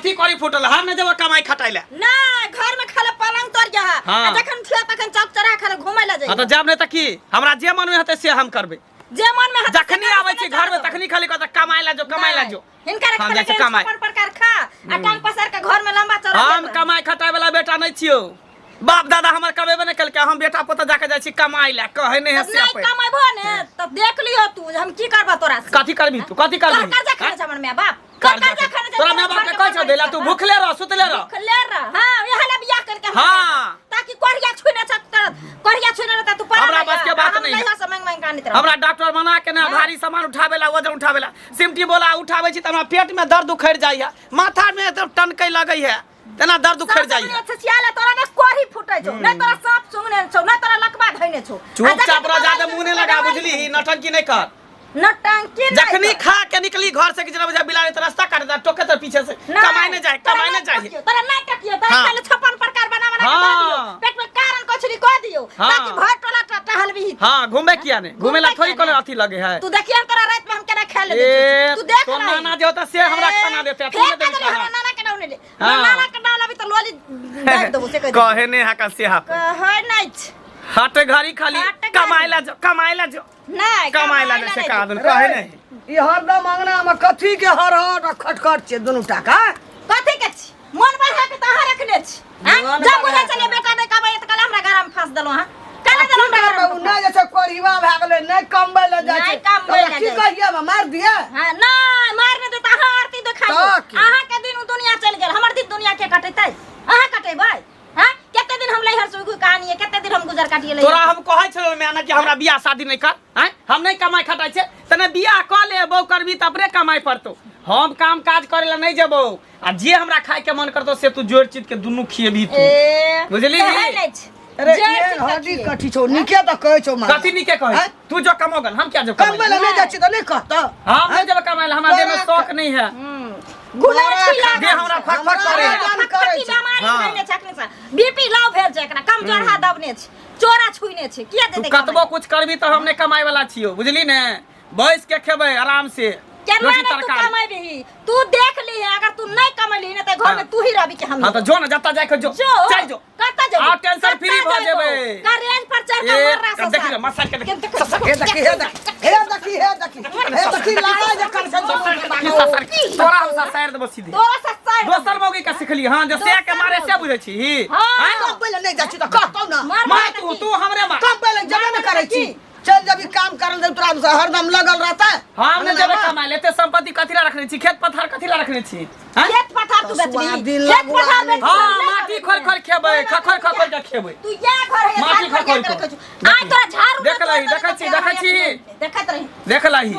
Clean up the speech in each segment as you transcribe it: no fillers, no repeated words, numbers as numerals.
कथी करी फूटल हम नहीं जेबो कमाई खटाई ले ना घर में खाली पलंग तोड़ जा हाँ। आ जखन उठियो तखन चौक चौराहा खाली घूमे ला हाँ जाइए तो जाब नहीं त की हमरा जे मन में हेतै से हम करबै जे मन में हेतै से जखनी करबै, आबै से छी नहि घर में करबै। तखनी खाली कहता कमाई ला जो कमाई ला जो हिनका हम रखले जाइ छी के कमाइ। छप्पन प्रकार खा आ टांग पसार के घर में लंबा चौड़ा हम कमाई खटाई वाला बेटा नहीं छियो बाप दादा हमर कमेबे नहीं केलकै हम बेटा पोता जाके जाइ छी कमाई ला कहै नहीं है से नहीं अपन। कमेबो ने तो देख लियो तू जे हम की करबा तोरा से कथी करबी तू कथी तोहर करबी कर्जा खाने छै हमर माय बाप तोहर कर्जा खाने छै तोरा माय बाप के कहै छौ देला तू भूखले रह सुतले रह भूखले रह हां इहे ला बियाह करके हम हाँ। ताकि कोरिया छुने छ तर कोरिया छुने रहता तू पड़ा हमरा बस के बात नहीं है। नहीं से मांग मांग कानित रह हमरा डॉक्टर मना के ना भारी सामान उठावे ला वजन उठावे ला सिमटी बोला उठावे छी त हमरा पेट में दर्द उखड़ जाइ है माथा में एकदम टनकै लगै है तेना दर्द उखड़ जाइ है अच्छा सियाला तोरा ने कोरी फुटै छौ नै तोरा सांप सुंगने छौ नै तोरा लकवा धइने छौ चुपचाप रह जादे मुंह नहीं लगा बुझली ही नौटंकी नहीं कर नौटंकी नहीं जखनी कर। खा के निकली घर से कि जना बुझा बिलाड़ी तो रास्ता काट दे टोके तो पीछे से नहीं, कमाई नहीं जाए तोरा कमाई नहीं नहीं जाए टकियो, तोरा नहीं टकियो तोरा हाँ। खाली 56 प्रकार बना बना के दऽ हाँ। दियो पेट में कारण कछुरी कह दियो हाँ। ताकि भर टोला टहलबी हाँ घूमे किया नहीं घूमे ला घूमे थोड़ी किया कोनो नहीं? अथी लगे है तू देखिए तोरा रात में हम केना खाए ले ए तू देख तो रही। नाना जे होता से हमरा ए, खाना देते तू फेंक नहीं देबी देली हमरा खाना नाना के नाम ले हाँ। नाना के नाम लाबी तो लोली दाबि देबो से कह देबो। कहे नहीं हा से हा कहै नहीं छ। हट घड़ी खाली हट घड़ी। कमाए ला जो कमाए ला जो नहीं कमाए ला ला से नहीं कहा जो। दुन कहे नहीं ई हरदम अंगना में कथी के हर हर आ खटखट छै दुनू टाका कथी के छी मन बढ़ा के तहाँ रखने छी आँय? मन जब बुझै बढ़ा छलियै बेटा नहि कमाइ तऽ काल्हि हमरा घरमे फाँस देलहुँ अहाँ काल्हि देलहुँ हमरा घरमे ओ नहि जे छै कोढ़िवा भए गेलै नहि कमबै लए जाइ नहि छै कमबै तऽ लए की जाइ छै। कहियै हम मारि दियै हाँ, नहि मारि नहि देत अहाँ आरती देखाइयो तऽ की? अहाँके दिन उ दुनिया चलि गेल हमर दिन दुनिया के कटेतै अहाँ कटेबै हाँ कते दिन हम लैहर से कहानी है कते दिन हम गुजर काटिए तोरा लैहर हम कहै छलहुँ माय ना कि हमरा बियाह शादी नहि कर आँय हम नहि कमाइ खटाइ छै तने बियाह कऽ ले बहू करबी तऽ अपने कमाइ पड़तौ हम काम काज करे ला नहि जेबौ आ जे हमरा खाय के मन करतौ से तू जोड़ चित के दुनू खिएबी तू ए बुझली? कहै नहि छै। अरे जड़ ये चित हड्डी कथिए। कथी छौ नीके तऽ कहै छौ माँ कथी नीके कहै आँय? तू जो कमोगन हम क्या जो कमबै कमाइ लए नहि जाइ छी तऽ नहि कहतौ हम नहि जेबै कमाइ ला हमरा देह में तोरा- शौक नहीं है गुलाब छी लागल दे हमरा फक फक हमरा करे जान करै फटफटी छै। बेमारी हाँ। धइने छै अखने से बीपी लो भेल छै एकरा कमजोर हाथ दबने छै चोरा छुइने छै किया तू देतै कतबो कुछ करबी तऽ हम नहि कमाइ वाला छियौ बुझली ने बैस के खेबै आराम से केना रोटी नहि तू तरकारी कमेबही तू देख लीहे अगर तू नहीं कमेलही ने तऽ घर में हाँ। तू ही रहबी कि हम हाँ तऽ जो ने जतऽ जाय के जो जो चल जो कतऽ जेबी आ टेंशन फ्री भऽ जेबै करेज पर चढ़ के ए, मर रहा देखी ले, मसाज के देखी। हे देखी हे देखी हे देखी हे देखी हे देखी लड़ाई जे कर छै की ससर तोरा हम ससारि देबो सीधे तोरा ससारि दोसर मौगी के सिखली हाँ जे से के मारे से बुझै छी हाँ। आँय? कमबै लए नहि जाइ छी तऽ कहतौ ने मार मार तू तू हमरे मार कमबै लए जेबे ने करै छी चल जब काम करल दे तोरा से हरदम लगल रहता हम नहि जेबै कमाय ले एते संपत्ति कथी ला रखने छी खेत पथार कथी ला रखने छी आँय? खेत पथार तू बेचबी स्वादिन खेत लगुआ पथार नहि। बेचबी हाँ माटी खोर खोर खेबै खखोर खखोर के खेबै तू या घर है माटी खखोर के। आइ तोरा झाड़ू देख लही, देखै छी, देखै छी। देखैत रही देख लही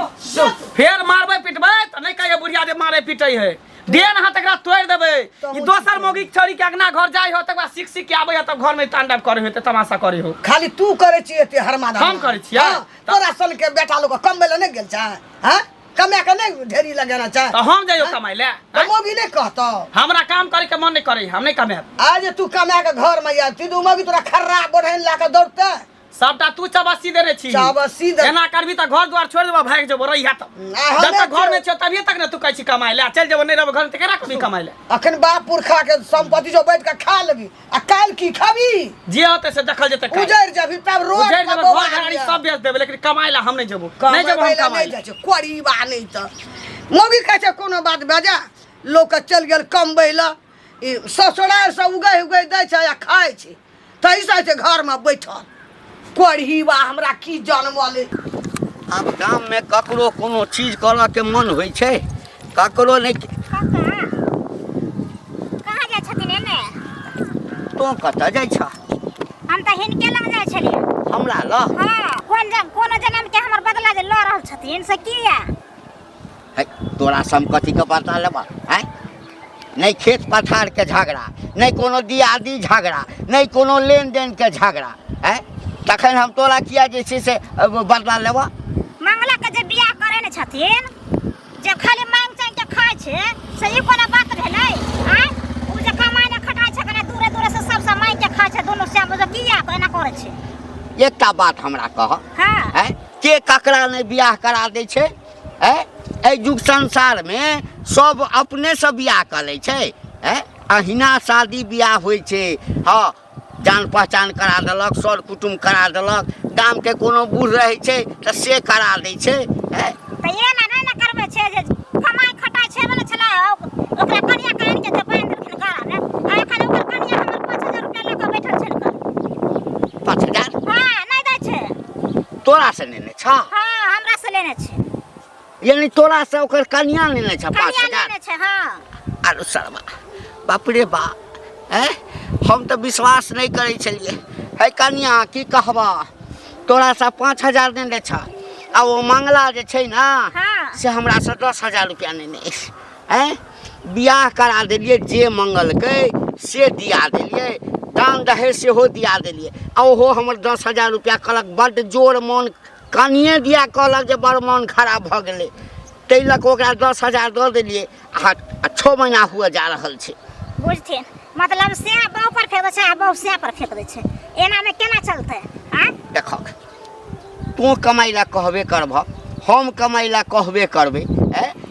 फेर मारबै पिटबै तऽ नहि कहियै बुढ़िया जे मारे पिटै है देन हाथ एकरा तोड़ि देबै ई दोसर मौगी के छोड़ी के अंगना घर जाइ हो तकर बाद सीख सीख के आबै हो तब घर में तांडव करे हो तमाशा करे हो खाली तू करै छी एते हरमादा हम करै छियै? हाँ, तोरा सन के बेटा लोग कमबै लए नहि गेल छै हाँ कमा के नहि ढेरी लगेना छै तऽ हम जइयो कमाइ ले तऽ मौगी नहि कहतौ हमरा काम करे के मन नहि करे हम नहि कमाएब आज तू कमा के घर में आबती तऽ मौगी तोरा खर्रा बढ़ैन लए के दौड़ते सबटा तू चबस्सी देने छी चबस्सी दे- एना करबी तऽ घर द्वार छोड़ि देबो भागि जेबो रहिया तऽ आ हमे जब तक घर में छियो तभिए तक ने तू कहै छी कमाइ ले चलि जेबो नहि रहबो घर में तऽ केना करबी कमाइ ले अखन बाप पुरखा के संपत्ति जो बैठ के खा लेबी आ काल्हि की खाबी जे होतै से देखल जेतै काल्हि। उजड़ जबी तब रोड उजड़ि पर जेबै बौआ घर घराड़ी लिअ। सब बेच देबै लेकिन कमाइ ले हम नहि जेबो नहि जेबो हम कमाबै लए कमाइ नहि ले जाइ छै कोरीबा नहि तऽ मौगी कहै छै कोनो बात बजा लोक के चलि गेल कमबै लए ई ससुरारि से उगै उगै दै छै आ खाइ छै ताहिसँ छै घरमे बैठल कोढ़ी बा हमरा की जनमल आब गाममे ककरो कोनो चीज करऽके मन होइ छै ककरो नहि काका कहाँ जाइ छथिन एने तोँ कतऽ जाइ छह हम तऽ हिनके लग जाइ छलियै हमरा लग हाँ कोन जन कोनो जनम के हमर बदला जे लऽ रहल छथिन से किया है तोरा से हम कथीके बदला लेबह आँय नहि खेत पथारके झगड़ा नहि कोनो दियादी झगड़ा नहि कोनो लेन देनके झगड़ा आँय तखन हम तोरा किया जे छै से बदला लेबह मंगला के जे बियाह करे ने छथिन जे खाली मांग चांग के खाइ छै से ई कोना बात भेलै आँय उ जे कमाइ ने खटाइ छै कने दूरे दूरे से सबसँ मांगि के खाइ छै दुनू श्याम जे किया एना करै छै एकटा बात हमरा कह हाँ आँय के ककरा नहि बियाह करा दै छै आँय एहि युग संसारमे सब अपनेसँ बियाह कऽ लै छै। आँय, अहिना शादी बियाह होइ छै। हँ, जान पहचान करा देलक, सर कुटुम करा देलक, गामके कोनो बूढ़ रहै छै तऽ से करा दै छै। आँय, तऽ एना नहि ने करबै छै जे कमाइ खटाइ छेबे ने छलै, ओकरा कनिया के आनि के जे बान्हि देलखिन गरामे, आ एखन ओकर कनिया हमर 5000 रुपया लऽ कऽ बैठल छै घर। 5000? हँ, नहि दै छै। तोरा से नेने छह? हँ, हमरा से लेने छै। यानी तोरा से ओकर कनिया लेने छ पाँच कनिया हजार लेने छै। हँ। आरो सरवा, बाप रे बा, हैं, हम तऽ विश्वास नहि करै छलियै। है कनिया, की कहबा, तोरा से 5000 नेने छ आ ओ मंगला जे छै ने, हाँ। से हमरा से 10,000 रुपया नेने अछि। हैं, बियाह करा देलियै, जे मंगलकै से दिया देलियै, दान दहेज सेहो दिया देलियै, आ ओहो हमर 10,000 रुपया कहलक बड्ड जोर मोन कनिए दिया कहलक जे बड़ मोन खराब भऽ गेलै, ताहि लऽ कऽ ओकरा 10,000 दऽ देलियै आ 6 महीना हुअ जा रहल छै। बुझथिन, मतलब से बहु पर फेंक दै छै आ बहु से पर फेंक दै छै, एनामे केना चलतै? आँय, देखक, तू कमाइ लए कहबे करबह, हम कमाइ लए कहबे करबै।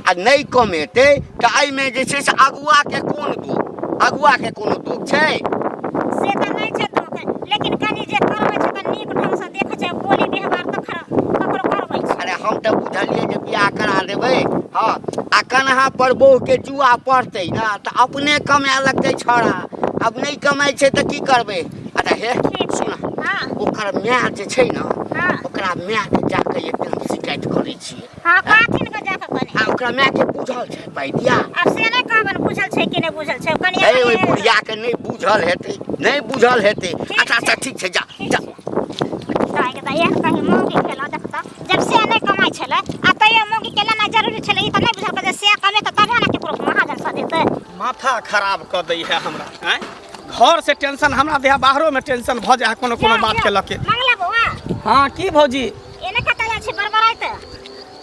आ नहि कमेतै तऽ एहिमे जे छै से अगुआके कोन दोख? अगुआके कोनो दोख छै? से तऽ नहि छै दोख, लेकिन कनि जे करबै छै तऽ नीक ढंगसँ देखै छै, बोली व्यवहार तऽ ककरो करबै छै। अरे, हम तऽ बुझलियै जे बियाह करा देबै। हँ, आ कन्हा पर बहुके जुआ पड़तै ने तऽ अपने कमाए लगतै छौड़ा। आब नहि कमाइ छै तऽ की करबै? अच्छा, हे। ठीक छै। सुन। हँ। ओकर माय जे छै ने, हँ। ओकरा मायके जाके एकदम शिकायत करै छियै। हँ, कहथिन के जाकऽ कनि। आ ओकरा मायके बुझल छै पाइ दिया? आब से नहि कहबनि बुझल छै कि नहि बुझल छै कनि। हे, ओहि बुढ़ियाके नहि बुझल हेतै, नहि बुझल हेतै। ठीक अच्छा। अच्छा। छै। ठीक छै, जा। ठीक जा। छै। तऽ तऽ एहन कहीं मौगी भेलौ, देखतऽ, जब से नहि कमाइ छलै आ तैयो मौगी के लेनाइ जरूरी छलै, ई तऽ नहि बुझलकै जे से कमेतै तबे ने केकरो महाजन सधेतै। माथा खराब कऽ दै है हमरा। आँय, घर से टेंशन हमरा देह, बाहरो में टेंशन भऽ जाइ है कोनो कोनो बात के लऽ के। मंगला बौआ। हाँ, की भौजी? एने कतऽ जाइ छी बड़बड़ाइत?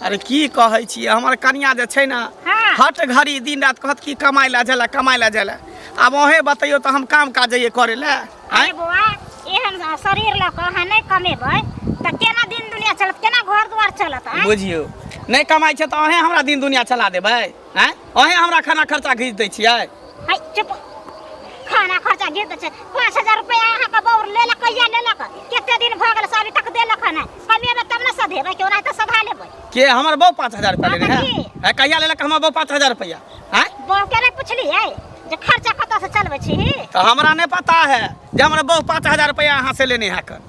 अरे, की कहै छी, हमर कनिया जे छै ने, हाँ। हट घड़ी दिन रात कहत कि कमाइ लए जाय, कमाइ लए जाय। आब अहें बतैयौ तऽ हम काम काज जइयै करे लए? अरे आँय बौआ, एहन शरीर लऽ कऽ अहाँ नहि कमेबै तऽ केना दिन दुनिया चलत, केना घर दुआर चलत? आँय? बुझियौ, नहि कमाइ छै तऽ अहें हमरा दिन दुनिया चला देबै? आँय, अहें हमरा खाना खर्चा घीच दै छियै? है, चुप! खाना खर्चा घीच दै छै? 5000 रुपया अहाँके बौर लेलक, कहिया लेलक, कते दिन भऽ गेल से अभी तक देलक हन? कमेबै तब ने सधेबै, कि ओनाहिते सधा लेबै? के, हमर बहू 5000 रुपया लेने हाँ, है? तऽ की? है, कहिया लेलक हमर बहू 5000 रुपया? आँय? बहू के नहि पुछलियै जे खर्चा कतऽ से चलबै छी? तऽ हमरा नहि पता है जे हमर बहू 5000 रुपया अहाँ से लेने है कर।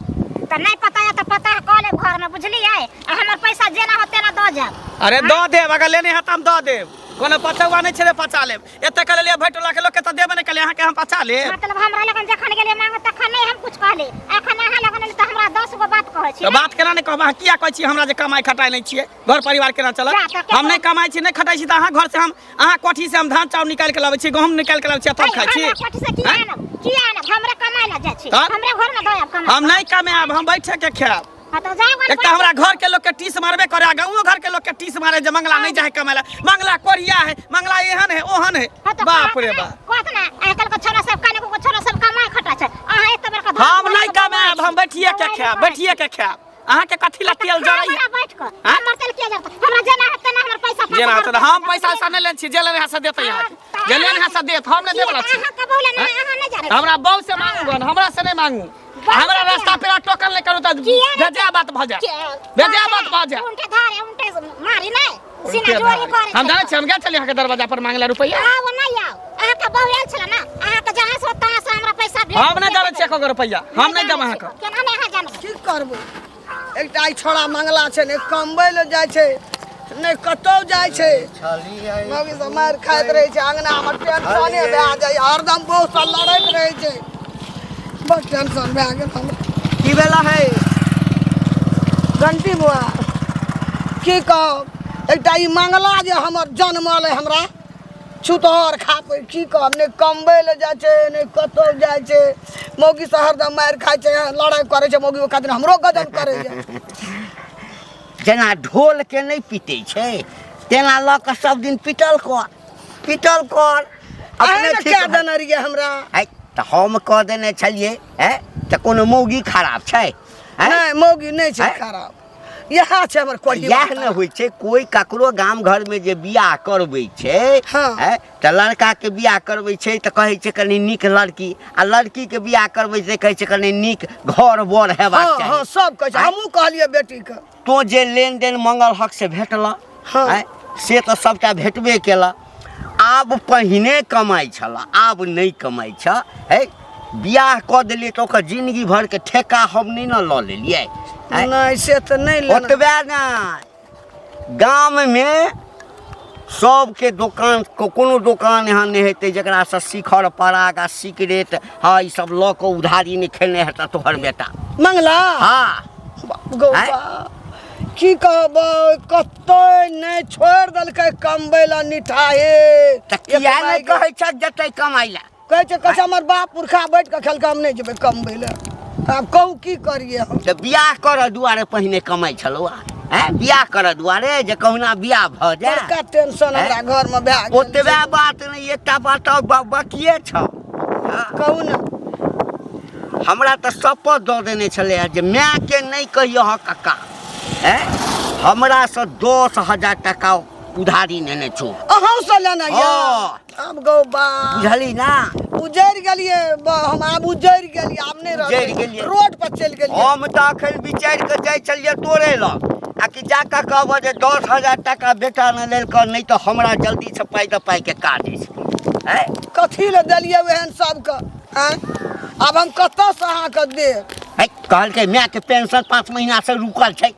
तऽ नहि पता है तऽ पता कऽ लेब घरमे, बुझलियै? आ हमर पैसा जेना हो तेना दऽ जायब। अरे, दऽ देब, अगर लेने है तऽ हम दऽ देब। कोनो पचौआ नहि छै जे पचा लेब। एते कऽ लेलियै, भरि टोला के लोकके तऽ देबे नहि केलियै, अहाँके हम पचा लेब? मतलब हमरा लगन जखन गेलियै मांगे तखन नहि हम कुछ कहली, एखन अहाँ लगन एली तऽ हमरा 10 गो बात कहै छी? तऽ बात केना नहि कहब? अहाँ किया कहै छी हमरा जे कमाइ खटाइ नहि छियै, घर परिवार केना चलत? जा, तऽ हम नहि कमाइ छी, नहि खटाइ छी, तऽ अहाँ घर से हम, अहाँ कोठी से हम धान चाउर निकालि के लाबै छी, गहूम निकालि के लाबै छी आ तब खाइ छी? हमरा कोठी से किया आँय? आनब, किया आनब? हमरा कमाइ लए जाइ छी। तऽ? हमरा घर में दऽ आब कमाइ। हम नहि कमायब, हम बैठे के खायब। हाँ, तऽ जाउ। एक तऽ हमरा घर के लोग के टीस मारबे करे आ गाँवो घर के लोग के टीस मारे जे मंगला नहीं जाए कमाए ला, मंगला कोरिया है, मंगला एहन है, ओहन है। हाँ, तऽ बाप रे कहत बाप। ने, कहत ने, आइ काल्हि के छोरा सब, कने को छोरा सब कमाइ खटा छै, अहाँ एते बड़का धन हम दुआर नहीं के कमायब, हम बैठिए के बौआइ खायब। नहि। बैठिए के खायब, अहाँ के कथी ला तेल जरैया? हमरा बैठ कऽ हाँ? हमर तेल किया जरतै? हमरा जेना हेतै तेना हमर पैसा जेना 5000 होतै, हम पैसा वैसा नहीं लेने छी। जे लेने है से देतै अहाँके, जे लेने है से देत, हम नहीं देबला छी। अहाँ के बोले ना, हाँ? अहाँ नहीं जानै। हमरा बहू से मांगू गन, हमरा से नहीं मांगू। हमरा रास्ता पेरा टोकन नहीं करू तऽ किया नहि? भेजा बात भऽ जाए, भेजा बात भऽ जाए। उनटे धारे उनटे मारी नहि, सीना जोरी करे। हम जानै छी, हम गेल छलियै अहाँके दरवाजा पर मांगला रुपैआ? आउ नहि आउ, अहाँके बहू आयल छलै ने, अहाँके जहाँ से तहाँ से हमरा पैसा भेज। हम नहि जानै छियै एको गो रुपैआ, हम नहि देब अहाँके। केना नहि अहाँ जानबै? की करबै, एकटा ई छोड़ा मंगला छै, नहि कमबै लए जाइ छै, नहि कतौ जाइ छै, मौगी सब मारि खाइत रहै छै अङ्गनामे। टेंशने भए जाइ, हरदम बहुत सँ लड़ैत रहै छै, बड़ टेंशन भए गेल हमरा। की भेला है घंटी बुआ? की कहब, एकटा ई मंगला जे हमर जनमल अइ, हमरा छुतहर खापै। की कहब, नहि कमबै लए जाइ छै, नहि कतौ जाइ छै, मौगी से हरदम मारि खाइ छै, लड़ाइ करै छै मौगी, ओहि खातिर हमरो गजब करैए। जेना ढोलके नहि पीटै छै तेना लऽ कऽ सब दिन पीटल कर, पीटल कर। अहीं अपने ने ठीक कए देने रहियै हमरा। है तऽ हम कऽ देने छलियै। है, तऽ कोनो मौगी खराब छै? हैं? नहि, मौगी नहि छै हैं? खराब, इएह छै हमर कोढ़ी इएह ने होइ छै कोइ ककरो गाम घरमे जे बियाह करबै छै हँ। हैं, तऽ लड़काके बियाह करबै छै तऽ कहै छै कनि नीक लड़की आ लड़कीके बियाह करबै छै कहै छै कनि नीक घर बर हेबाक हँ चाही हँ सब कहै छै आँय? हमहूँ कहलियै बेटीके तोँ जे लेनदेन मंगल हक से भेटल हँ। आँय, से तऽ सभटा भेटबे केलक आब पहिने कमाइ छल आब नहि कमाइ छ है बियाह कऽ देलियै तऽ ओकर जिंदगी भरके ठेका हम नहि ने लऽ लेलियै आँय, नहि से तऽ नहि लेना ओतबे नहि गाममे सबके दोकान कोनो दोकान एहन नहि हेतै जकरासँ शिखर पराग आ सिगरेट हँ ई सब लऽ कऽ उधारी नहि खेने हेतऽ तोहर बेटा मंगला हँ बाप गौ आँय? बाप की कहबै कतै नहि छोड़ि देलकै कमबै लए निठाहे तऽ किया नहि कहै छह जेतै कमाइ लए कहै छै कहै छै हमर बाप पुरखा बैठ कऽ खेलकै हम नहि जेबै कमबै लए आब कहू की करियै हम तऽ बियाह करऽ दुआरे पहिने कमाइ छलौ हैं बियाह करऽ दुआरे जे कहुना बियाह भऽ जाय बड़का टेंशन हमरा घरमे भए गेल ओतबे बात नहि एकटा बात आओर बाकिए छौ छै। कहू ने हमरा तऽ शपथ दऽ देने छलै जे मायके नहि कहियो हँ कक्का हैं हमरासँ 10,000 टाका उधारी नेने छौ अहूँ से लेना यऽ हँ। आब गौ बा बुझली ना उजड़ि गेलियै हम आब उजड़ि गेलियै आब नहि उजड़ि रहबै गेलियै। रोड पर चलि गेलियै हम तऽ अखन विचारि कऽ जाइ छलियै तोरे लग आ कि जा कऽ कहबह जे 10,000 टाका बेटा ने लेलकऽ नहि तऽ हमरा जल्दीसँ पाइ तऽ पाइके काज अछि हैं कथी लए देलियै ओहन सबके आँय आब हम कतऽसँ अहाँके देब है कहलकै मायके पेंशन 5 महीनासँ रुकल छै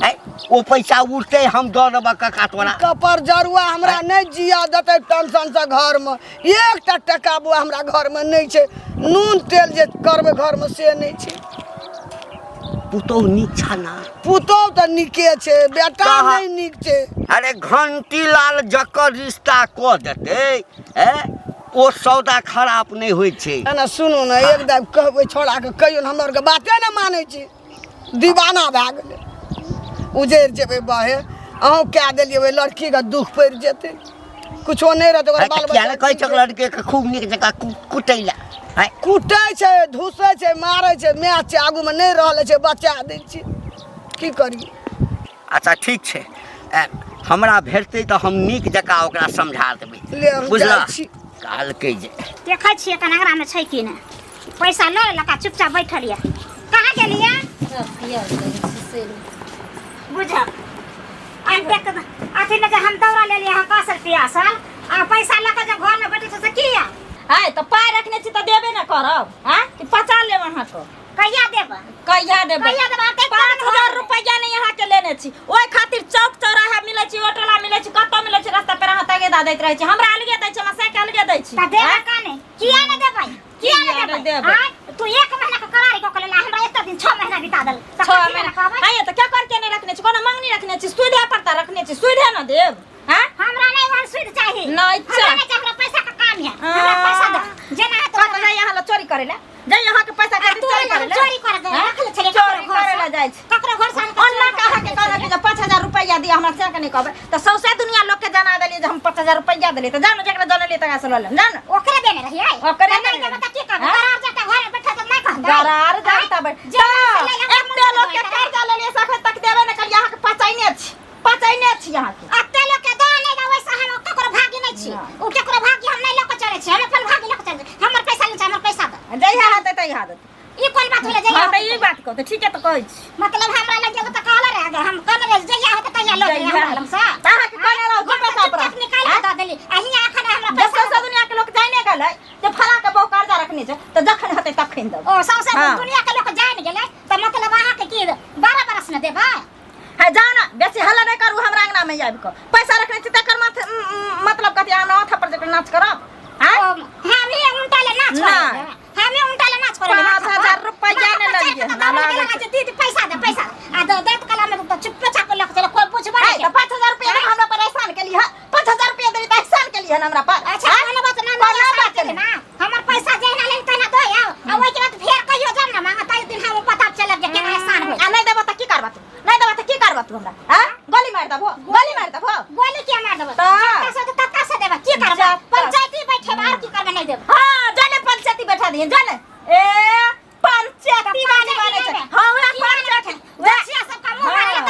है ओ पैसा उठतै हम दऽ देबऽ काका तोरा कपर जरुआ हमरा नहि जिया देतै टेंशनसँ घरमे एकटा टका बौआ हमरा घरमे नहि छै नून तेल जे करबै घरमे से नहि छै पुतोहु नीक छ ना पुतोहु तऽ नीके छै बेटा कहाँ? नहि नीक छै अरे घंटी लाल जकर रिश्ता कऽ देतै हैं ओ सौदा खराब नहि होइ छै एना सुनू ने एक दाब कहबै छोड़ाके कहियो ने हमरा आरके बाते नहि मानै छी दीवाना भए गेलै उजड़ि जेबै बहे अहूँ कए देलियै ओहि लड़कीके दुख पड़ि जेतै कुछो नहि रहतै ओकर बाल किया नहि कहै बच्चा छौ लड़के के खूब नीक जकाँ कुटै लए हैं? कुटै छै धुसै छै मारै छै माय छै आगूमे नहि रहल छै बचा दै छै की करियै अच्छा ठीक छै हमरा भेटतै तऽ हम नीक जकाँ ओकरा समझा देबै ले हम बुझलह जाइ छी। कहलकै जे देखै छियै कन एकरामे छै कि नहि पैसा लऽ लेलक आ चुपचाप बैठल यऽ कहाँ गेलियै बुझल एतेक अथी ने जे हम दौड़ा लेलियै हँ कसल पियासल आ पैसा लऽ कऽ जे घरमे बैठल छै से किया आय तऽ पाइ रखने छी तऽ देबे ने करब आँय कि पचा लेब अहाँके कहिया देब कहिया देबै कहिया देबै? अहाँ 5,000 रुपैआ नहि अहाँके लेने छी ओहि खातिर चौक चौराहा मिलै छी ऑटोला मिलै छी कतऽ मिलै छी रास्ता पर अहाँ तगेदा दैत रहै छी हमरा अलगे दै छी हमरा साइकिल अलगे दै छी तऽ देबै काने किया नहि देबै किया किया नहि नहि देबै देबै? आँय तू 1 महीना के करारी कऽ के लेला हमरा एते दिन 6 महीना बिता देल तऽ 6 कथी लए महीना कहबै आँय तऽ क्या करके नहि रखने छी कोनो मांगनी रखने छी सुधे पर तऽ रखने छी सुधे न देब आँय हमरा नहि ओहन सुध चाही नहि हमरा चाही। नहि चाही हमरा पैसा के काम है हमरा पैसा दे जेना हेतौ कतऽ जाइ अहाँ लए चोरी करै लए जाइ अहाँके पैसा आ खातिर तू चोरी करै लए चोरी कर दे आँय? रखले छलियै चोरी ककरो घर करै से लए जाइ छी ककरो घर से आनि कऽ ओना चोरी के अहाँके कऽ कहलक जे 5,000 रुपैआ दिअ हमरा से के नहि कहबै तऽ सौंसे दुनिया लोकके जना देलियै जे हम 5,000 रुपैआ देलियै तऽ जानु जकरा जनलियै तकरा से लऽ लेब जानु ओकरे देने रहियै ओकरे तऽ नहि देने देबै तऽ की करबै आँय? गरार जाता घर में बैठल तऽ नहि कहतै गरार जाता बैठ जे मन से ले ले, एते लोकके कर्जा लेलियै से एखन तक देबे नहि करियै अहाँके पचैने छी पचैने छी अहाँके एते लोक के दऽ नहि दऽ वैसे हम ककरो भागी नहि छी नहि। ओ ककरो भागी हम नहि लऽ कऽ चलै छी हम अपन भागी लऽ कऽ चलै छी हमर पैसा नहि छै हमर पैसा दऽ जहिया हेतै तहिया देतै ई कोन बात भेलै जहिया हँ तऽ होतै ई बात कहू तऽ ठीके तऽ कहै छी मतलब हमरा लग एगो तऽ कहले रहे जे हम कहने रहे जहिया होतै तहिया लऽ जइहे हमरा लग से तऽ अहाँके कहने रहौ जे पैसा पर चुपचाप निकालि कऽ दऽ देली आ हियाँ एखन हमरा जब पैसा सौंसे दुनिया के लोक जाने गेलै जे फला के बहु कर्जा रखने छै तऽ जखन हेतै तखन देबै ओ सौंसे हँ। दुनिया के लोक जानि गेलै तऽ मतलब अहाँके की 12 बरस ने देबै है जाउ ने बेसी हल्ला नहि करू हमरा अंगना में आबि कऽ पैसा रखने छी तकर मतलब कथी हमरा माथा पर जकर नाच करब आँय? हम ही उल्टा ले नाच नहि। करे हम ही उल्टा ले नाच करे 5,000 रुपैआ नहि लेलियै, हमरा लागै छै। दीदी पैसा दे पैसा दे। आ दे दे कला में तो चुप्पे चाप लग चले कोई पूछबो है, नहीं तऽ 5,000 रुपैआ दे हमरा पर एहसान केली हँ 5,000 रुपैआ देली तऽ एहसान केली हन हमरा पर अच्छा आँय? कोनो बात ना कोनो ना बात ना हमर पैसा जहिना लेन तहिना दो आओ आ ओइ के बाद फेर कहियो जाम ना मांगा ताहि दिन हम पता चलत जे केना एहसान होय आ नहि देबो तऽ की करबा तू नहि देबो तऽ की करबा तू हमरा आँय? गोली मारि देबो गोली मारि देबो गोली किया मार देबै तऽ? जत्ता से तऽ तत्ता से देबै की करबै जत्ता। पंचायती बैठेबै आर की करबै नहि देबै हाँ जाने पंचायती बैठा दिए जाने ए पंचायती वाली बने छै हाँ वएह पंचायती बच्चिया सबका मुंह मारे हाँ।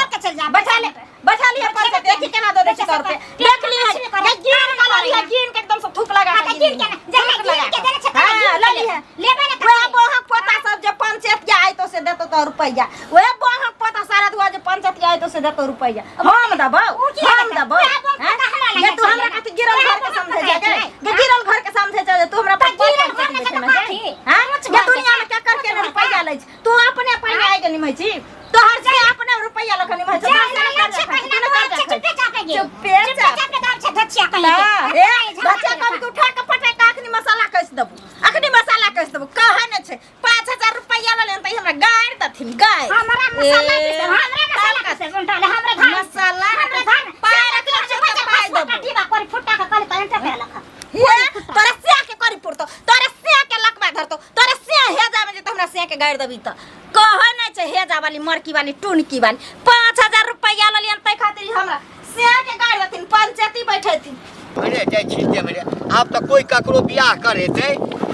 गिन के ना जहिया गिन के देने छै हाँ, लऽ लऽ लिहे। लेबै ने वएह बौहक पोता सब जे पंचायत आयतो से देतो तो रुपैया, वएह बौहक पोता सारा दुआ जे पंचायत आयतो से देतो रुपैया। हम देबौ, उ की हम देतै? देबौ। वएह बौहक हैं? पोता हमरा ये लगे तू हमरा छै। कथी गिरल वएह घर के बौहक समझे पोता छै छै। गे? गिरल घर के समझे छै जे तू हमरा तऽ पर गिरल घर ने छै तऽ कथी? हैं? ऊँच ये घर के दुनिया में छै। क्या करके ऊँच ने घर रुपैया के। लै छै? तू अपने पाइ आइ के निमै छी, तोहर से अपने रुपैया लऽ के निमै छै। जे तोहर से लऽ छै कर्जा खाइ पहिने छी, तू ने दुआर कर्जा छै खाइ चुपे छी। चापे गे। चुपे चुपे चाप। चापे दाम छै धचिया कहीं के। हाँ, आ हे तोरा ई झगड़ा बच्चा केलक। कभी के उठा के पटक के अखनी मसाला कस देबू, अखनी मसाला कस देबू। कहे ने छै 5000 रुपैया लऽ लेन तऽ ई हमरा गारि देथिन गारि। हमरा मसाला पीसे, हमरा मसाला पीसे, उल्टा ले हमरे धान। मसाला हमरे धान। पाय सारा रखने के छै बच्चा तऽ पाय फुटा देबू। डीबा करी फुटा के करी तहन टके लख। हे तोरा सिया के करी पुरतो, तोरा सिया के लकवा धरतो, तोरा सिया हे जाबे जे तऽ हमरा सिया के गारि देबी तऽ कहे नै छै हेजा वाली मरकी वाली टुनकी वाली। 5000 रुपैया ललियन तै खातिर ई हमरा सिया के गारि देथिन, पंचायती बैठेथिन। मरे जाइ छी ते मरे। आब तऽ कोइ ककरो बियाह करेतै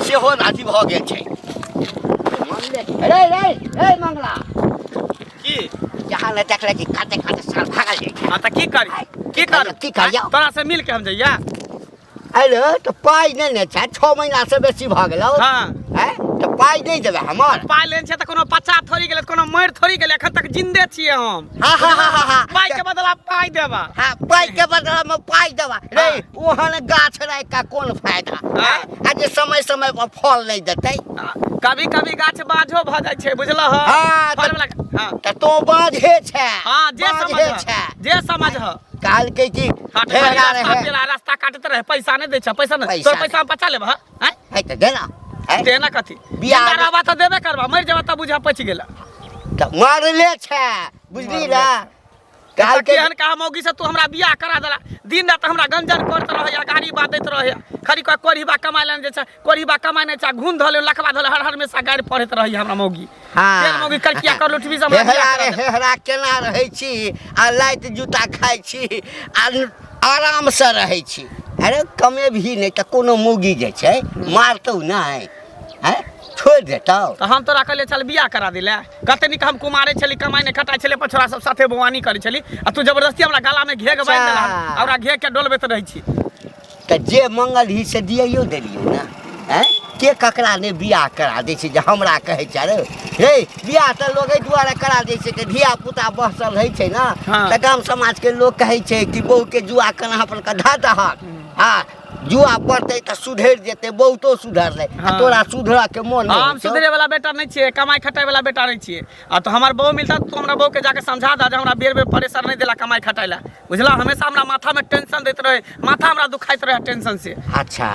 सेहो अथी भऽ गेल छै। रे रे रे मंगला की जहाँ ने देखले कि काते काते साल भागल जाइ छै। हाँ तऽ की करी, की करू? की करियौ? तोरा से मिल के हम जइया। अरे तऽ पाइ नहि ने छै, 6 महीना से बेसी भऽ गेलौ। हाँ। हैं तऽ पाइ नहि देबै हमर? पाइ लेने छै तऽ कोनो बच्चा थोड़ी गेलै, कोनो मरि थोड़ी गेलै, एखन तक जिन्दे छियै हम। हाँ हाँ हाँ हाँ हाँ पाइ के बदला पाइ देबा। हाँ पाइ के बदला में पाइ देबा। रे ओहन गाछ राखि कऽ कोन फायदा? हाँ। आ जे समय समय पर फल नहि देतै? कभी कभी गाछ बाझो भऽ जाइ छै, बुझलह? हाँ, फल वाला, हाँ। तऽ तों बाझे छै। हाँ, जे बाझे समझ छै। जे समझ। कहलकै कि हाट भेड़ा रास्ता रहे पेड़ा रास्ता काटैत रहे, पैसा नहि दै छै, पैसा नहि। पैसा तोर पैसा हम बचा लेब। हाँ आँय? है तऽ देना है? देना कथी? बियाह जिंदा रहबा तऽ देबे करबा, मरि जेबा तऽ बुझा पचि गेला। तऽ मरले छै, बुझली ने? कहलकै केहन कहा मौगी से तू हमरा बियाह करा देला। दिन रात हमरा गंजन करैत रहैया, गाड़ी बादैत रहैया, खरी कह कोढ़ीबा कमाय लए जे छै, कोढ़ीबा कमाय नहि छै, घून धऽ ले, लखबा धऽ ले, हर हर हमेशा गारि पढ़ैत रहैया हमरा मौगी। हाँ। केहन मौगी करकिया कर लुटबी से हमरा बियाह हेहरा करा रे देला। हेहरा केना रहै छी आ लाइट जूता खाइ छी आ आरामसँ रहै छी। अरे कमे भी नहि तऽ कोनो मौगी जे छै मारतौ नहि, हैं छोड़ि देतौ। तऽ हम तोरा कहलियै चल बियाह करा दिले, कते नीक हम कुमारे छली, कमाइ नहि खटाइ छली, अपन छोरा सब साथे बौआनी करै छली, आ तू जबरदस्ती हमरा गला में घेघ बान्हि देला अच्छा। आ ओकरा घेघ के डोलबैत रहै छी। तऽ जे मंगल ही से दियैयो देलियौ ने। हैं के ककरा नहि बियाह करा दै छै जे हमरा कहै छै? अरे रे बियाह तऽ लोग एहि दुआरे करा दै छै कि धिया पुता बसल रहै छै ने। हाँ। तऽ गाम समाजके लोग कहै छै कि बहुके जुआ कन्हा पर कऽ धऽ दहक। हाँ जुआ पड़तै तऽ सुधरि जेतै, बहुतो सुधरलै। आ हाँ। तोरा सुधरऽ के मोन नहि हम होइ छौ? सुधरे वाला बेटा नहीं छियै, कमाई खटाई वाला बेटा नहीं छियै। आ तो हमार बहू मिलता तू हमरा बहू के जाके समझा दा जे हमरा बेर बेर परेशान नहीं देला कमाई खटाई ला, बुझला? हमेशा हमरा माथा में टेंशन दैत रहे, माथा हमरा दुखाइत रहे टेंशन से। अच्छा।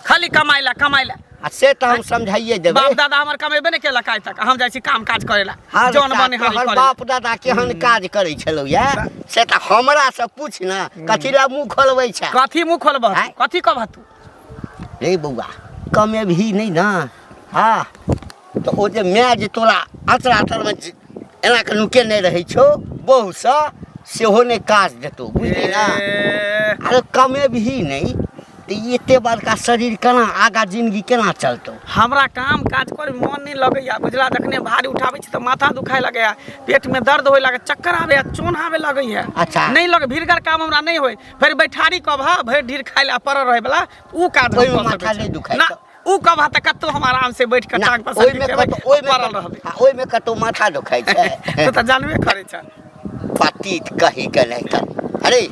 खाली कमाई ला कमाई ला। आ से तऽ हम समझाइए देबै। बाप दादा हमर कमेबे नहीं केलक आइ तक, हम जाइ छी काम काज करे ला, हर जौन साल बनिहारी तोहर करे ला। बाप दादा केहन काज करै छलौ या से तऽ हमरा से पूछ ने, कथी ला मुँह खोलबै छै? कथी मुँह खोलबह? आँय? कथी कहबह तू? रे बौआ कमेबही नहि ने। हाँ तऽ ओ जे माय जे तोरा अचरा तरमे एना कऽ नुकेने रहै छौ बहुसँ, सेहो नहि काज देतौ, बुझली ने? ए, अरे कमेबही नहि तऽ ई एते बड़का शरीर केना आगाँ जिंदगी केना चलतौ? हमरा काम काज करे मन नहीं लगैया, बुझला? जखने भारी उठाबै छी तऽ माथा दुखाए लगैया, पेट में दर्द होए लगैया, चक्कर आबैया, चोन आबे लगैया। अच्छा। नहीं लगे, भीड़गर काम हमरा नहीं होय। फेर बैठारी कब भरि ढीर खाइ ला पड़ल रहे वाला उ काज हम ओहिमे कऽ माथा सकै छी। नहि दुखाइ ना छौ? उ कब तऽ कतौ हम आराम से बैठ के ना, टांग पसारि ओहिमे के खेबै, कतौ ओहिमे पड़ल रहबै। हाँ, ओहिमे कतौ माथा दुखाइ छै? तू तऽ जानबे करै छ। पतित कही के नहि तऽ। अरे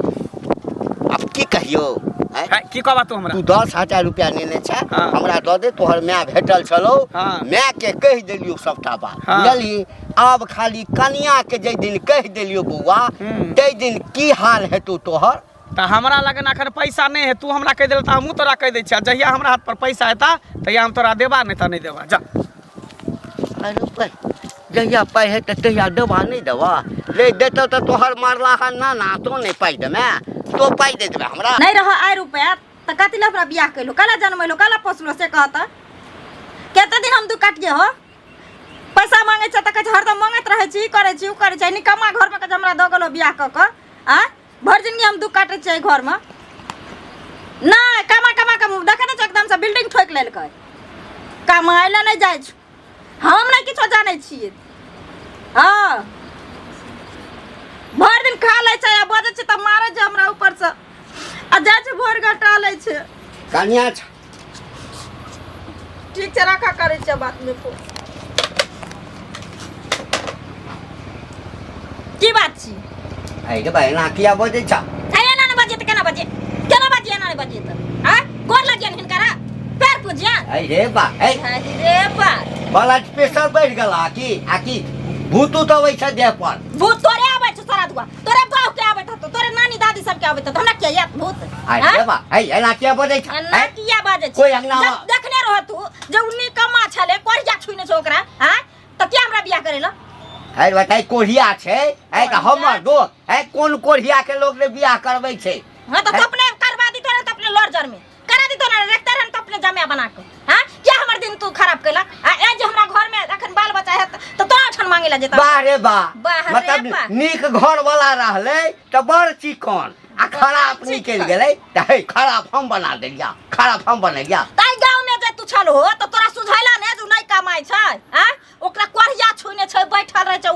आब की कहियौ? आँय? है, की कहबा तू हमरा? तू 10,000 रुपया नेने छै। हाँ। हमरा दऽ दे, तोहर माय भेटल छलौ। हाँ। माय के कहि देलियौ सबटा बात। हाँ। बुझलही? आब खाली कनिया के जाहि दिन कहि देलियौ बौआ, ताहि दिन की हाल हेतौ तोहर। तऽ हमरा लगन अखन पैसा नहि है, तू हमरा कहि देल तऽ हमहूँ तोरा कहि दै छियै। जहिया हमरा हाथ पर पैसा हेता तहिया हम तोरा देबा, नहि तऽ नहि देबा, जा। अरे पाइ जहिया पाइ हेतै तहिया देबा नहि देबा? रे देतौ तऽ तोहर मारला हन ना ना, तो नहि पाइ देमे? तो पाइ दे देबे हमरा? नहीं रह आय रुपया तऽ कथी लए हमरा बियाह कैलो, कला जनमैलो, कला पोसलो से कहता। कते दिन हम दू काटिए हो? पैसा मांगे छै तऽ कहै छै हरदम मांगैत रहै छी, ई करै छी, उ करै छै। निकम्मा घरमे कहै छै हमरा दऽ गेलो बियाह कऽ कऽ। आ भरि जिंदगी हम दुख काटै छियै एहि घरमे। नहि कमा कमा कऽ देखै नहि छै एकदमसँ बिल्डिंग ठोकि लेलकै। कमाइ लए नहि जाइ छै, हम नहि किछो जानै छियै। हँ भरि दिन खा लै छै आ बजै छै तऽ मारै छै हमरा ऊपरसँ, आ जाइ छै भोर घटा लै छै। कनिया ठीक छै, राखा, करै छियै बात में फोन। की बात छी? अरे रे भाई, एना किया बजै छ? है, एना नहि बजिए तऽ केना बजिए? केना बजिए? एना नहि बजिए तऽ आँ गोर लगियन हिनकरा, पैर पूजियन? अरे रे बा, ए अरे बा, ब्लड प्रेशर बढ़ि गेला की? आ की भूत उत अबै छै देह पर? भूत तोरे आबै छौ सारा दुआ, तोरे बाप के आबैत हतो, तोरे नानी दादी सबके आबैत हतो, हमरा किया याद भूत? अरे रे बा, है, एना किया बजै छ? एना किया बाजै छी? कोई अंगना जब देखने रह तू जे उ निकम्मा छले, कोरिया छुइने छौ ओकरा, आँ तऽ किया हमरा बियाह करेला? है बताइ, कोढ़िया छै है तऽ हमर दोस्त है? कोन कोढ़िया के लोग ने बियाह करबै छै? हाँ, तऽ तू अपने करवा दी तो अपने लड़ जर में करा दी तो ना रखते रहन तो अपने जमिया बना के। हाँ, क्या हमर दिन तू खराब कैला? आ ए जे हमरा घर में अखन बाल बच्चा है तऽ तोरा ओठन मांगे ला जेता। वाह रे वाह। वाह रे मतलब वाह। नीक घर वाला रहलै तऽ बड़ चिकन आ खराब चिकन। निकलि गेलै तऽ हे खराब हम बना देलिया, खराब हम बनेलिया। ताहि गाँव में जे तू छल हो तऽ तोरा सुझैला ने जे उ नहि कमाइ छै? आ ओकरा कोढ़िया छुने छै, बैठल रहै छै,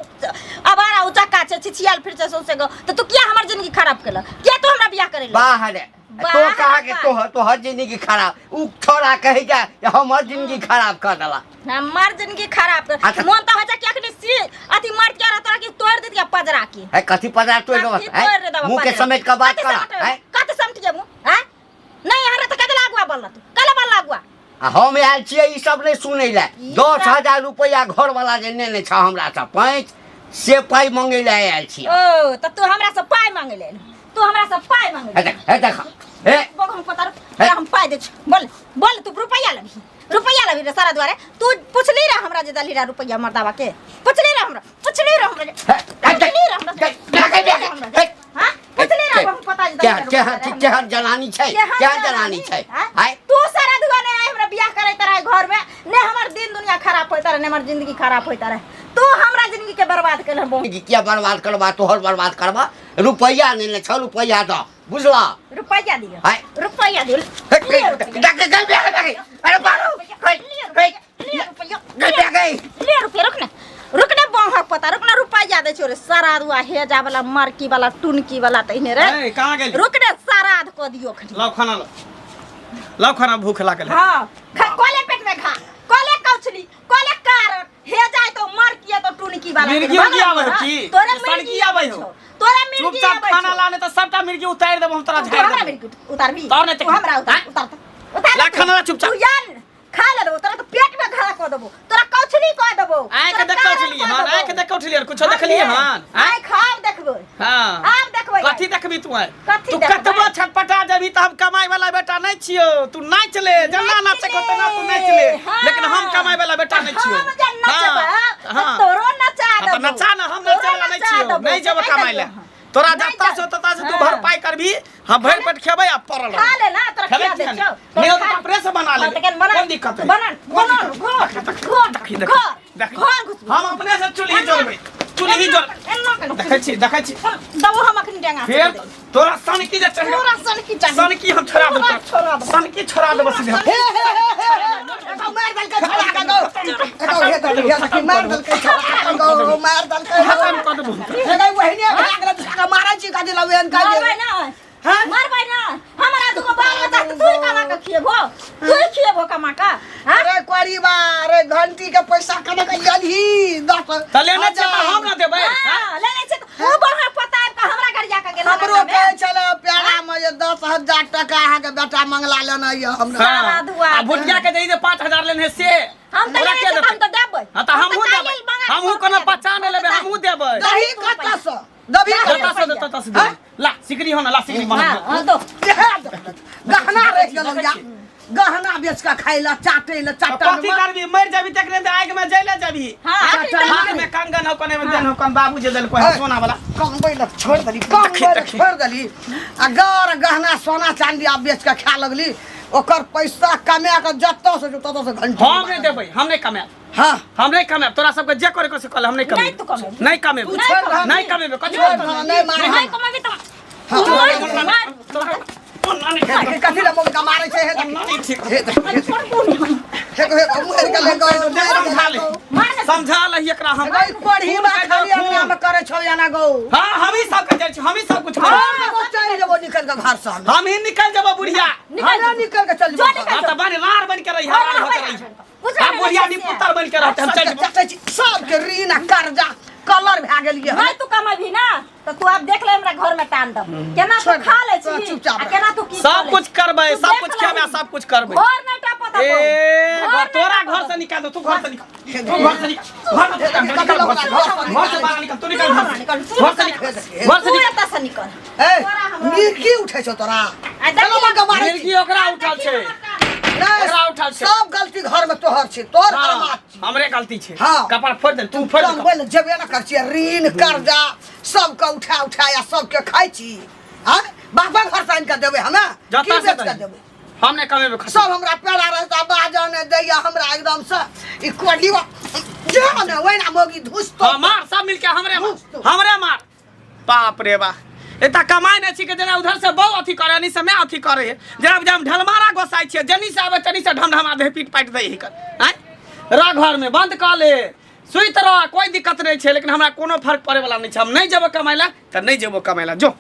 आवारा उचक्का छै, छिछियाल फिर छै सौंसे गाँव, तऽ तू किया हमर जिंदगी खराब केलक? किया तू हमरा बियाह करेलक? वाह रे, वाह तो रे कहा के वाह। तोहर तोहर जिंदगी खराब, उ छोड़ा कहे जा हमर जिंदगी खराब कर देला। हमर जिंदगी खराब कर। अच्छा। मोन तऽ होइ छै कि अखनी सी अथी मर के रह तोरा कि तोड़ देतियै पजरा के। है कथी पजरा तोड़ देबस? कथी तोड़ देबऽ मुंह के पजरा? समेट के बात कथी कर। समेट? है कथी समटियै मुँह? हैं? नहीं हरा तऽ कथी लागुआ बोलला तू? कले बोलला अगुआ? आ हम आयल छियै ई सब नहि सुनै लए। ई दस सब- हजार रुपैआ घर वाला जे नेने छ हमरा से पैंच, से पाइ मंगै लए आयल छियै। ओ तऽ तू हमरा से पाइ मांगे ले, तू हमरा से पाइ मांगे हे देख, हे देख, हे। बगम पता तोरा हम पाइ दै छी। बोल बोल, तू रुपैआ लेबही? रुपैआ लेबही रे सारा दुआरे? तू पुछली रे हमरा जे दलही रे रुपैआ मर्दावा के? पुछली रे हमरा? पुछली रे हमरा? हे, हे, देख, पुछली रे हमरा? देख, देख, देख, पुछली रे हमरा? हे। हाँ, पुछली रे हम पता जे दलही रे केहन रुपैआ रे हमरा? केहन जनानी छै, केहन जनानी छै? हाँ? आय तू सारा दुआ ने आइ हमरा बियाह करैत रहे घर में, ने हमर दिन दुनिया खराब होइत रहे, ने हमर जिंदगी खराब होइत रहे। तू हमरा जिंदगी के बर्बाद केलह बहुत। जिंदगी किया बर्बाद करबा? तोहर बर्बाद करबा? रुपैआ नहि ने छौ, रुपैआ दऽ, बुझला? रुपैआ दिअ। आय। रुपैआ दिअ। हे, लिअ रुपैआ। देख, देख, देख, देख, अरे बारू, हे, लिअ हे, रुपैआ, लिअ रुपैआ। गई, गई, गई। ले रुपैआ, रुक ने, रुक ने, बहक पता, रुक ने, रुपैआ दै छौ रे सारा दुआ हेजा वाला, मरकी वाला, टुनकी वाला तहिने रे। ए, कहाँ गेली? रुक ने, सारा कऽ दियौ अखनी। लाओ खाना, लाओ, लाओ खाना, भूख लागल है। हाँ, खा, कोले पेट में खा, कोले कौछली, कोले कारण हे जाय तो मरकी तो टुनकी वाला। मिर्गी उर्गी आबै हो की? तोरे सनकी मिर्गी आबै हो? तोरा मिर्गी चुपचाप आबै खाना छौ। लाने तऽ सबटा मिर्गी उतारि देबो हम तोरा, तू झाड़ि हमरा देबो। मिर्गी उतारबी? तोहर नहि तू हमरा उतार। आँय? उतार त, उतार ला तू। खाना ला चुपचाप। तू यान खा ले देबो तोरा, तो पेट में घाला कऽ देबो तोरा, कौछली कऽ देबो। आँखि तोरा देख कारण उठलियै कऽ हन? देबो। आँखि देख उठलियै? कुछो देखलियै हन? आँय? आँखि आब देखबै। हाँ, आब देखबै। कथी देखबी तू? आइ कथी तू देखबै? कतबो छटपटा जेबी तऽ हम कमाई वाला बेटा नहि छियौ। तू नाचि ले, जेना नाचे को तेना तू नाचि ले। हाँ। लेकिन हम कमाई वाला बेटा नहि छियौ। हम जे नचबै हाँ, तऽ हाँ। तोरो नचा हाँ, तऽ देबो। नचा ने, हम तोरो नचे वाला नहि नचा छियौ। देबो। नहि जेबो से कमाई ले। कहियौ। तोरा नहि जत्ता से जाउ। तत्ता से तू हाँ। भरपाई करबी, हम भरि पेट खेबै आ पड़ल खा रहबै। ले ना, तोरा खेबै खिया दै किया छियौ। नहि? नहि होतौ तऽ अपने से बना हाँ, लेबै। तऽ केना बना? कोन दिक्कत है? बना, बना, घर, घर, देखी, देखी, घर, देखी। घर घुसबी। हम अपने से चूल्ही जोड़बै, चूल्ही जोड़। एना केना? देखै छी, देखै छी। दबो हम अखनी डेंगा से फेर दे। तोरा सनकी जे चढ़ तोरा सनकी चाही। सनकी हम छोड़ा देबो। पूरा छोड़ा देबो। सनकी छोड़ा देबो सीधे। हे हे हे हे हे, मार देलकै छोड़ा के गौ। एगो हे देख, हे देखी, मार देलकै छोड़ा के गौ, मार देलकै। खत्म कऽ देबो। हे गई, वहिने भए गेलै, दूसरा के मारै छी कथी लए एहन काज? मारबै ना। हाँ? मारबै ना। हमरा दुगो बाल बच्चा के तू ही कमा के खिएबो, तू ही खिएबो कमा के? हाँ? अरे कोरीबा, अरे घंटी के पैसा कने के लेलही 10 तऽ लेने छियै तऽ हम ना देबै? हाँ? हाँ, लेने छै तऽ ऊ बड़ा पता आबि कऽ हमरा गरिया के गेल। हमरो कहै छलै प्यारा मे जे 10,000 टका अहाँके बेटा मंगला लेना यऽ हमरा। सारा दुआ। आ भुटिया के जे 5,000 लेने से हम तऽ ओकरा लेने के छियै तऽ देतै? हम तऽ देबै। हाँ, तऽ हम हमहूँ तऽ देबै। काल्हि मंगा के हमहूँ सौ कोनो रुपैआ पचा नहि लेबै, हमहूँ देबै। दही कतऽसँ दबी? जतऽ से देतौ ततऽ से देबै। ला सिकरी हो ना, ला सिकरी बना। हाँ, हाँ, दो। गहना रहि गेलौ या गहना बेच कऽ खाइ लए, चाटै लए, चाटल। कथी करबी? मरि जाबी तखने तऽ आगि में जैले जाबी। हाँ, हाथ हाथ में कंगन हो, कोने में देन हो, कोन बाबू जे देलको है सोना वाला। कमबै लए छोड़ि देली, कमबै लए देखी। छोड़ि देली आ गर गहना सोना चाँदी आब बेच कऽ खाए लगली। ओकर पैसा कमा कऽ जतऽ से ततऽ से घंटी। हम नहि देबै, हम नहि कमाएब। हाँ। हम नहि कमाएब। तोरा सबके जे करे के से कल, हम नहि नहि तू कमेब। कमेबही। नहि कमेब। तू छोड़ि दहक। नहि कमेबै। कथी छोड़ि करतौ? दहक, नहि मार। नहि कमेबी तऽ हाँ। मार, मार। हे देखी, कथी लए मौका मारै छै? हे देखी, नहि ठीक। हे देखी, हे देखी, हे हे मरि गेलै गौ, मरि समझा ले। गेलै गौ। मार ने। समझा लही एकरा हम। गई कोढ़ी बा, खाली अंगना में करै छौ एना गौ। हाँ, हम ही सब के जाइ छी, हम ही सब कुछ करै छी। हम एगो चलि जेबो निकलि कऽ घर से हम। हम ही निकल जेबो बुढ़िया। हमे निकलि कऽ चलि जो जेबो। निकल। हाँ, तऽ बन रार बन के रही, रार हो के रही। दियादनी छै से। पुत्र बनि के रहते हम चल सबके जेबो चटै छी सबके ऋण आ कर्जा कलर भए गेलियै नहीं तू कमेबही ना तो तू अब देख ले हमरा घर में तांडव केना तू छोड़ खा ले तोरा छी चुपचाप आ रह। केना तू की सब कुछ करबै तू सब देख कुछ खेबै लही। सब कुछ करबै घर नहीं टपत ए घर तोरा घर से निकाल दो तू घर से निकाल तू घर से निकाल घर से निकाल घर से घर से बाहर निकाल तू निकाल घर से घर से निकाल घर से तू निकाल एतऽ से निकल ए तोरा हमरा मिर्गी उठै छौ तोरा आ देखी चलो मग्गा मारै छी। मिर्गी ओकरा उठल छै नहि, ओकरा उठल छै। सब गलती घर में तोहर छै तोहर हाँ, अरमाद छी हमरे गलती छै हाँ। कपार फोड़ दे तू फोड़ दे कमबै लए जेबे ने कर छियै ऋण कर्जा सबके उठा उठा आ सबके खाइ छी आँय बापक घर से आनि कऽ देबै हमे जतऽ की से बेच कऽ दही। देबै हम नहि कमेबै खर्चा। सब हमरा पेड़ा रहता बाजऽ नहि दैया हमरा एकदम से ई कोढ़ी जो ने ओहिना मौगी धुसतो हाँ, मार सब मिलके हमरे मार हमरे मार बाप रे बा एता कमाइ नहि छी के जेना उधर से बहु अथी करे नहीं से मैं अथी करे है जेना बुझाय हम ढलमारा गोसाइ छियै जनी से आबै तनी से ढमढमा दे पीट पाटि दै हिकर आँय रह घर में बंद कऽ ले सुति रह कोई दिक्कत नहीं छै लेकिन हमरा कोनो फर्क पड़े वाला नहीं छै हम नहीं जेबो कमाइ ला तऽ नहीं जेबो कमाइ ला जो।